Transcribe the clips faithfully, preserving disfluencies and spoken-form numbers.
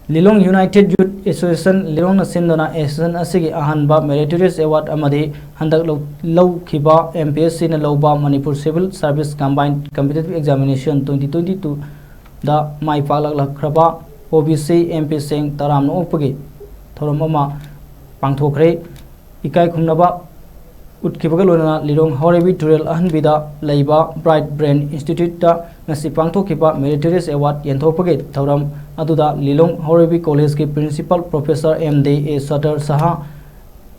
ꯂꯤꯂꯣꯡ United Youth Association ꯂꯤꯂꯣꯡꯅ ꯁꯤꯟꯗꯨꯅ association ꯑꯁꯤꯒꯤ ꯑꯍꯥꯟꯕ Meritorious Award ꯑꯃꯗꯤ ꯍꯟꯗꯛ ꯂꯧ-, ꯂꯧꯈꯤꯕ M P S Cꯅ ꯂꯧꯕ Manipur Civil Service Combined Competitive Examination twenty twenty-twoꯗ ꯃꯥꯏ ꯄꯥꯛꯂꯛꯂꯛꯈ꯭ꯔꯕ O B C M P ꯁꯤꯡ ꯇꯔꯥꯝꯅ ꯑꯣꯛꯄꯒꯤ ꯊꯧꯔꯝ ꯑꯃ ꯄꯥꯡꯊꯣꯛꯈ꯭ꯔꯦ꯫ ꯏꯀꯥꯏ ꯈꯨꯝꯅꯕ ꯎꯠꯈꯤꯕꯒ ꯂꯣꯏꯅꯅ ꯂꯤꯂꯣꯡ ꯍꯥꯎꯔꯩꯕꯤ ꯇꯨꯔꯦꯜ ꯑꯍꯟꯕꯤꯗ ꯂꯩꯕ Bright Brain Instituteꯇ ꯉꯁꯤ ꯄꯥꯡꯊꯣꯛꯈꯤꯕ Meritorious Award ꯌꯦꯟꯊꯣꯛꯄꯒꯤ ꯊꯧꯔꯝ ꯑꯗꯨꯗ ꯂꯤꯂꯣꯡ ꯍꯥꯎꯔꯩꯕꯤ Collegeꯀꯤ Principal Professor M D A Satar Saha,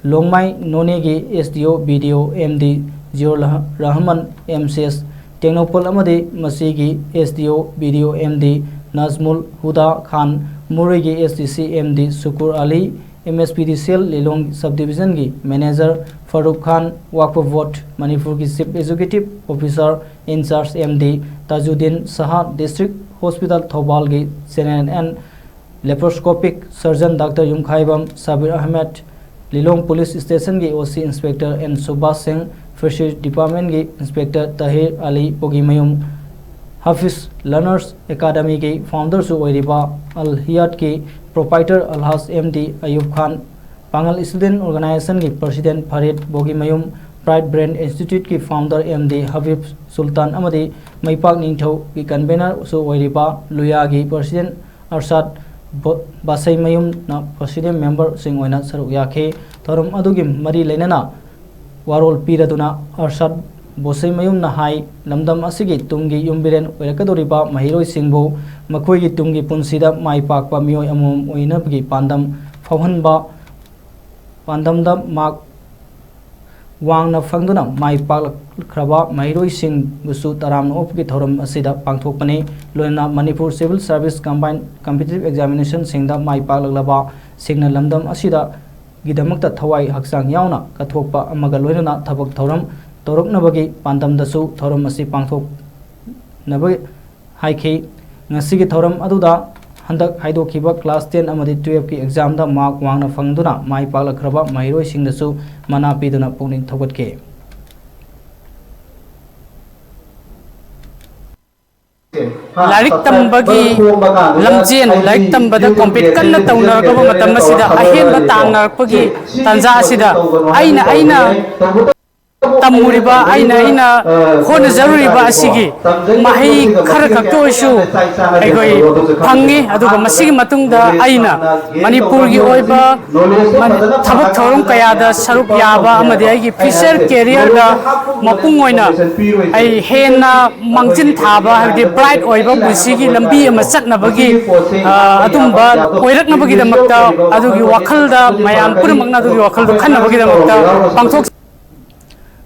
ꯂꯣꯡꯃꯥꯏ ꯅꯣꯅꯦꯒꯤ S D O, B D O, M D Ziaur Rahman, M C S Tengnoupal ꯑꯃꯗꯤ ꯃꯁꯤꯒꯤ S D O, B D O, M D Nazmul Huda Khan, ꯃꯣꯔꯦꯒꯤ S D C, M D Sukur Ali, M S P D C L ꯂꯤꯂꯣꯡ Subdivisionꯒꯤ Manager Farooq Khan, Waqf Board ꯃꯅꯤꯄꯨꯔꯒꯤ Chief Executive Officer in Charge M D Tajuddin Saha, District Hospital ꯊꯧꯕꯥꯜꯒꯤ General and Laparoscopic Surgeon Doctor Yumkhaibam Sabir Ahmed, Lilong Police Stationꯒꯤ O C Inspector N Subhas Singh, Fisheries Departmentꯒꯤ Inspector Tahir Ali ꯕꯣꯒꯤꯃꯌꯨꯝ, Hafiz Learners Academyꯒꯤ founderꯁꯨ ꯑꯣꯏꯔꯤꯕ Al Hayatꯀꯤ proprietor Alhaj M D Ayub Khan, ꯄꯥꯡꯒꯜ Student Organizationꯒꯤ President Farid ꯕꯣꯒꯤꯃꯌꯨꯝ, Bright Brain Instituteꯀꯤ founder M D Habib Sultan ꯑꯃꯗꯤ ꯃꯩꯄꯥꯛ ꯅꯤꯡꯊꯧꯒꯤ convenerꯁꯨ ꯑꯣꯏꯔꯤꯕ ꯂꯨꯌꯥꯒꯤ President ꯑꯔꯁꯥꯗ ꯕꯣ-, ꯕꯥꯁꯩꯃꯌꯨꯝꯅ President memberꯁꯤꯡ ꯑꯣꯏꯅ ꯁꯔꯨꯛ ꯌꯥꯈꯤ꯫ ꯊꯧꯔꯝ ꯑꯗꯨꯒꯤ ꯃꯔꯤ ꯂꯩꯅꯅ ꯋꯥꯔꯣꯜ ꯄꯤꯔꯗꯨꯅ ꯑꯔꯁꯥꯗ ꯕꯣꯁꯩꯃꯌꯨꯝꯅ ꯍꯥꯏ, ꯂꯝꯗꯝ ꯑꯁꯤꯒꯤ ꯇꯨꯡꯒꯤ ꯌꯨꯝꯕꯤꯔꯦꯟ ꯑꯣꯏꯔꯛꯀꯗꯧꯔꯤꯕ ꯃꯍꯩꯔꯣꯏꯁꯤꯡꯕꯨ ꯃꯈꯣꯏꯒꯤ ꯇꯨꯡꯒꯤ ꯄꯨꯟꯁꯤꯗ ꯃꯥꯏ ꯄꯥꯛꯄ ꯃꯤꯑꯣꯏ ꯑꯃꯃꯝ ꯑꯣꯏꯅꯕꯒꯤ ꯄꯥꯟꯗꯝ ꯐꯥꯎꯍꯟꯕ, ꯄꯥꯟꯗꯝꯗ ꯃꯥꯛ ꯋꯥꯡꯅ ꯐꯪꯗꯨꯅ ꯃꯥꯏ ꯄꯥꯛꯂꯛꯈ꯭ꯔꯕ ꯃꯍꯩꯔꯣꯏꯁꯤꯡꯕꯨꯁꯨ ꯇꯔꯥꯝꯅ ꯑꯣꯛꯄꯒꯤ ꯊꯧꯔꯝ ꯑꯁꯤꯗ ꯄꯥꯡꯊꯣꯛꯄꯅꯤ꯫ ꯂꯣꯏꯅꯅ Manipur Civil Service Combined Competitive Examinationꯁꯤꯡꯗ ꯃꯥꯏ ꯄꯥꯛꯂꯛꯂꯕ ꯁꯤꯡꯅ ꯂꯝꯗꯝ ꯑꯁꯤꯗꯒꯤꯗꯃꯛꯇ ꯊꯋꯥꯏ ꯍꯛꯆꯥꯡ ꯌꯥꯎꯅ ꯀꯠꯊꯣꯛꯄ ꯑꯃꯒ ꯂꯣꯏꯅꯅ ꯊꯕꯛ ꯊꯧꯔꯝ ꯇꯧꯔꯛꯅꯕꯒꯤ ꯄꯥꯟꯗꯝꯗꯁꯨ ꯊꯧꯔꯝ ꯑꯁꯤ ꯄꯥꯡꯊꯣꯛꯅꯕ ꯍꯥꯏꯈꯤ꯫ ꯉꯁꯤꯒꯤ ꯊꯧꯔꯝ ꯑꯗꯨꯗ ꯍꯟꯗꯛ ꯍꯥꯏꯗꯣꯛꯈꯤꯕ class ten ꯑꯃꯗꯤ twelveꯀꯤ examꯗ ꯃꯥꯔꯛ ꯋꯥꯡꯅ ꯐꯪꯗꯨꯅ ꯃꯥꯏ ꯄꯥꯛꯂꯛꯈ꯭ꯔꯕ ꯃꯍꯩꯔꯣꯏꯁꯤꯡꯗꯁꯨ ꯃꯅꯥ ꯄꯤꯗꯨꯅ ꯄꯨꯛꯅꯤꯡ ꯊꯧꯒꯠꯈꯤ꯫ ꯂꯥꯏꯔꯤꯛ ꯇꯝꯕꯒꯤ ꯂꯝꯖꯦꯟ, ꯂꯥꯏꯔꯤꯛ ꯇꯝꯕꯗ ꯀꯣꯝꯄꯤꯠ ꯀꯟꯅ ꯇꯧꯅꯔꯛꯂꯕ ꯃꯇꯝ ꯑꯁꯤꯗ, ꯑꯍꯦꯟꯕ ꯇꯥꯡꯅꯔꯛꯄꯒꯤ ꯇꯥꯟꯖꯥ ꯑꯁꯤꯗ ꯑꯩꯅ, ꯑꯩꯅ ꯇꯝꯃꯨꯔꯤꯕ, ꯑꯩꯅ, ꯑꯩꯅ ꯍꯣꯠꯅꯖꯔꯨꯔꯤꯕ ꯑꯁꯤꯒꯤ ꯃꯍꯩ ꯈꯔ ꯈꯛꯇ ꯑꯣꯏꯁꯨ ꯑꯩꯈꯣꯏ ꯐꯪꯉꯤ꯫ ꯑꯗꯨꯒ ꯃꯁꯤꯒꯤ ꯃꯇꯨꯡꯗ ꯑꯩꯅ ꯃꯅꯤꯄꯨꯔꯒꯤ ꯑꯣꯏꯕ ꯃꯅꯤ-, ꯊꯕꯛ ꯊꯧꯔꯝ ꯀꯌꯥꯗ ꯁꯔꯨꯛ ꯌꯥꯕ ꯑꯃꯗꯤ ꯑꯩꯒꯤ future career ꯗ ꯃꯄꯨꯡ ꯑꯣꯏꯅ ꯑꯩ ꯍꯦꯟꯅ ꯃꯥꯡꯖꯤꯟ ꯊꯥꯕ, ꯍꯥꯏꯕꯗꯤ bright ꯑꯣꯏꯕ ꯄꯨꯟꯁꯤꯒꯤ ꯂꯝꯕꯤ ꯑꯃ ꯆꯠꯅꯕꯒꯤ, ꯑ, ꯑꯗꯨꯝꯕ ꯑꯣꯏꯔꯛꯅꯕꯒꯤꯗꯃꯛꯇ, ꯑꯗꯨꯒꯤ ꯋꯥꯈꯜꯗ ꯃꯌꯥꯝ ꯄꯨꯝꯅꯃꯛꯅ ꯑꯗꯨꯒꯤ ꯋꯥꯈꯜꯗꯣ ꯈꯟꯅꯕꯒꯤꯗꯃꯛꯇ ꯄꯥꯡꯊꯣꯛ